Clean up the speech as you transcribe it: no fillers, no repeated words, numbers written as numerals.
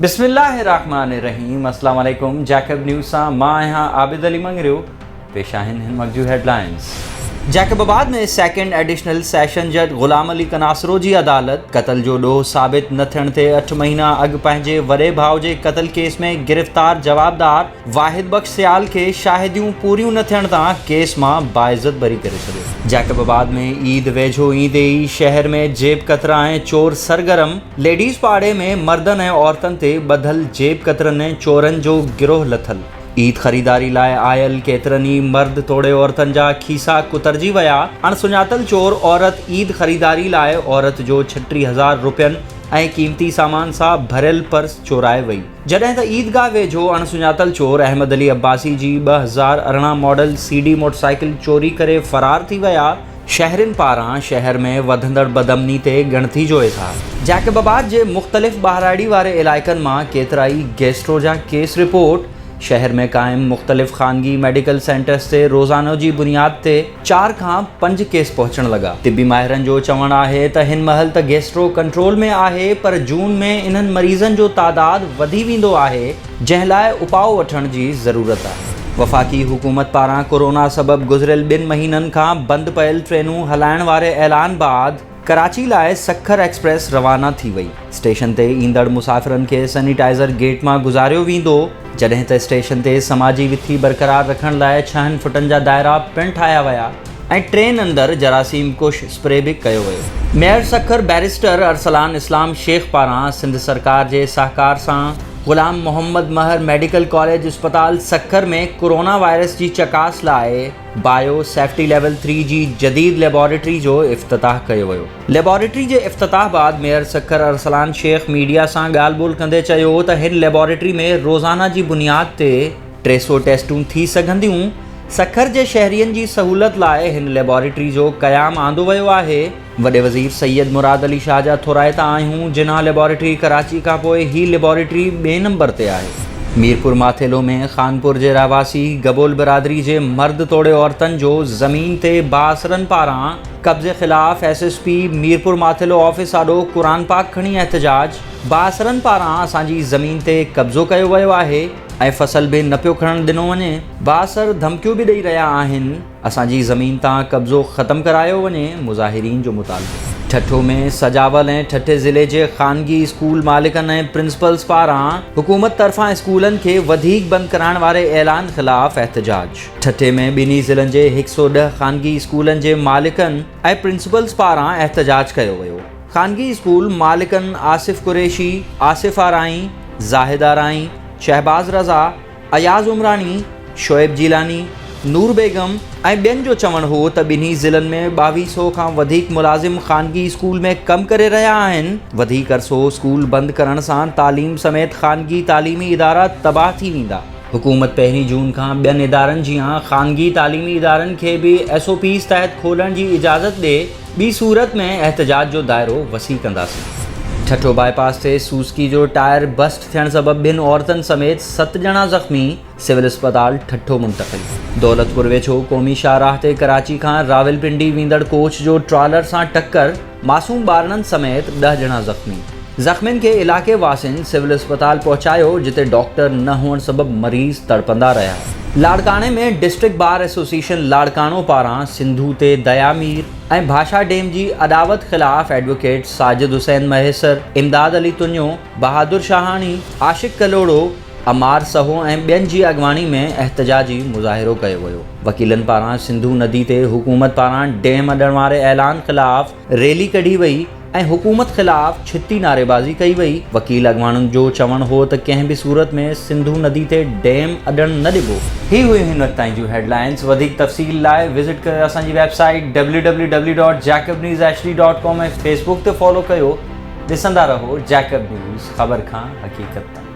بسم الله الرحمٰن الرحيم اسلام عليڪم جيڪب نيوز سان مان آهيان عابد علي مڱريو پيش آهن هن وقت جون headlines. Jacobabad ۾ second additional session جج غلام علي ڪناسرو جي عدالت قتل جو ڏوهه ثابت نه ٿيڻ تي اٺ مهينا اڳ پنهنجي وڏي ڀاء جي قتل ڪيس ۾ گرفتار جوابدار واحد بخش سيال کي شاهديون پوريون نه ٿيڻ تان ڪيس مان باعزت بري ڪري ڇڏيو. جيڪب آباد ۾ عيد ويجهو ايندي ئي شهر ۾ جيب ڪترا ۽ چور سرگرم، ليڊيز پاڙي ۾ مردن ۽ عورتن تي ٻڌل جيب ڪترن ۽ چورن جو گروهه لٿل، عيد خريداري لاء آيل ڪيترن ئي مرد توڙي عورتن جا کيسا ڪترجي ويا، اڻسڃاتل چور عورت عيد خريداري لاء عورت جو 36 هزار رپين ۽ قيمتي سامان سان ڀريل پرس چورائي وئي. جڏهن ته عيدگاهه ويجهو اڻ سڃاتل چور احمد علي عباسي جي 2018 ماڊل سي ڊي موٽرسائيڪل چوري ڪري فرار ٿي ويا، شهرين پاران شهر ۾ وڌندڙ بدامني تي ڳڻتي جو اظهار. جيڪب آباد جي مختلف ٻهراڙي واري علائقن مان ڪيترائي گيسٽرو جا ڪيس رپورٽ، شهر ۾ قائم مختلف خانگي ميڊيڪل سينٽرز تي روزانو جي بنياد تي چار کان پنج ڪيس پهچڻ لڳا. طبي ماهرن جو چوڻ آهي ته هن مهل ته گيسٽرو ڪنٽرول ۾ آهي پر جون ۾ انهن مريضن جو تعداد وڌي ويندو آهي جنهن لاء اپاء وٺڻ جي ضرورت آهي. وفاقي حڪومت پاران ڪورونا سبب گذريل ٻن مهينن کان بند پيل ٽرينون هلائڻ واري اعلان بعد ڪراچي لاء سکر ايڪسپريس روانا ٿي وئي، اسٽيشن تي ايندڙ مسافرن کي سينيٽائزر گيٽ مان گذاريو ويندو، جڏهن ته اسٽيشن تي سماجي وٿي برقرار رکڻ لاء ڇهن فٽن جا دائرا پڻ ٺاهيا ويا ۽ ٽرين اندر جراثيم ڪش اسپري به ڪيو ويو. ميئر سکر بئريسٽر ارسلان اسلام شيخ پاران سنڌ سرڪار جي سهڪار سان غلام محمد مهر ميڊيڪل ڪاليج اسپتال سکر ۾ ڪورونا وائرس جي چڪاس لاء بايو سيفٽي ليول ٿري جي جديد ليبارٽري جو افتتاح ڪيو ويو. ليبارٽري جي افتتاح بعد ميئر سکر ارسلان شيخ ميڊيا سان ڳالهه ٻولهه ڪندي چيو ته هن ليبارٽري ۾ روزانه جي بنياد تي 300 ٽيسٽون ٿي سگهنديون، سکر جي شهرين جي سهولت لاء هن ليبارٽري جو قيام آندو ويو آهي. وڏي وزير سيد مراد علي شاهه جا ٿورائتا آهيون، جناح ليبارٽري ڪراچي کانپوء هي ليبارٽري ٻئي نمبر تي آهي. ميرپور ماٿيلو ۾ خانپور جي رهواسي گبول برادري جي مرد توڙي عورتن جو زمين تي بااثرن پاران قبضي خلاف S S P Mirpur Mathelo office آڏو قرآن پاڪ کڻي احتجاج، بااثرن پاران اسان جي زمين تي قبضو ڪيو ويو آهي ۽ فصل به نه پيو کڻڻ ڏنو وڃي، بااثر ڌمڪيون به ڏئي رهيا آهن. اسان جي زمين تان قبضو ختم ڪرايو وڃي، مظاهرين جو مطالبو. ٺٽو ۾ سجاول ۽ ٺٽي ضلعي جي خانگي اسڪول مالڪن ۽ پرنسپلز پاران حڪومت طرفان اسڪولن کي وڌيڪ بند ڪرائڻ واري اعلان خلاف احتجاج. ٺٽي ۾ ٻنهي ضلعن جي 110 خانگي اسڪولن جي مالڪن ۽ پرنسپلز پاران احتجاج ڪيو ويو. خانگي اسڪول مالڪن آصف قريشي، آصف آرائين، زاهد آرائين، شهباز رضا، اياز عمراڻي، شعيب جيلاني، نور بيگم ۽ ٻين جو چوڻ هو ته ٻنهي ضلعن ۾ ٻاويهه سئو کان وڌيڪ ملازم خانگي اسڪول ۾ ڪم ڪري رهيا آهن، وڌيڪ عرصو اسڪول بند ڪرڻ سان تعليم سميت خانگي تعليمي ادارا تباهه ٿي ويندا. حڪومت پهرين جون کان ٻين ادارن جيان خانگي تعليمي ادارن کي به ايس او پيز تحت کولڻ جي اجازت ڏي، ٻي صورت ۾ احتجاج جو دائرو وسيع ڪنداسين. ٺٽو باء پاس تي سوزڪي جو ٽائر بسٽ ٿيڻ سبب ٻن عورتن سميت ست ڄڻا زخمي، سول اسپتال ٺٽو منتقل. دولتپور ويجهو قومي شاهراهه تي ڪراچي کان راولپنڊي ويندڙ ڪوچ جو ٽرالر سان ٽڪر، معصوم ٻارڙن سميت ڏهه ڄڻا زخمي. زخمين کي علائقي واسين سول اسپتال پهچايو جتي ڊاڪٽر نه هئڻ سبب مريض تڙپندا رهيا. لاڙڪاڻي ۾ ڊسٽرڪٽ بار ايسوسيئيشن لاڙڪاڻو پاران سنڌو تي ديا مير ۽ ڀاشا ڊيم جي اڏاوت خلاف ايڊووڪيٽ ساجد حسين مهيسر، امداد علي تنيو، بهادر شاهاڻي، عاشق ڪلهوڙو، عمار سهو ۽ ٻين جي اڳواڻي ۾ احتجاجي مظاهرو ڪيو ويو. وڪيلن پاران سنڌو ندي تي حڪومت پاران ڊيم اڏڻ واري اعلان خلاف ريلي ڪڍي وئي ۽ حڪومت خلاف ڇتي نعريبازي ڪئي وئي. وڪيل اڳواڻن جو چوڻ هو ته ڪنهن به صورت ۾ سنڌو ندي تي ڊيم اڏڻ نه ڏبو. هي هيون هن وقت تائين جون هيڊ لائنز وڌيڪ تفصيل لاء وزٽ ڪريو اسان جي web site W W W dot Jacob news H D dot com ۽ Facebook تي فالو ڪيو ڏسندا رهو جيڪب نيوز خبر کان حقيقت تائين.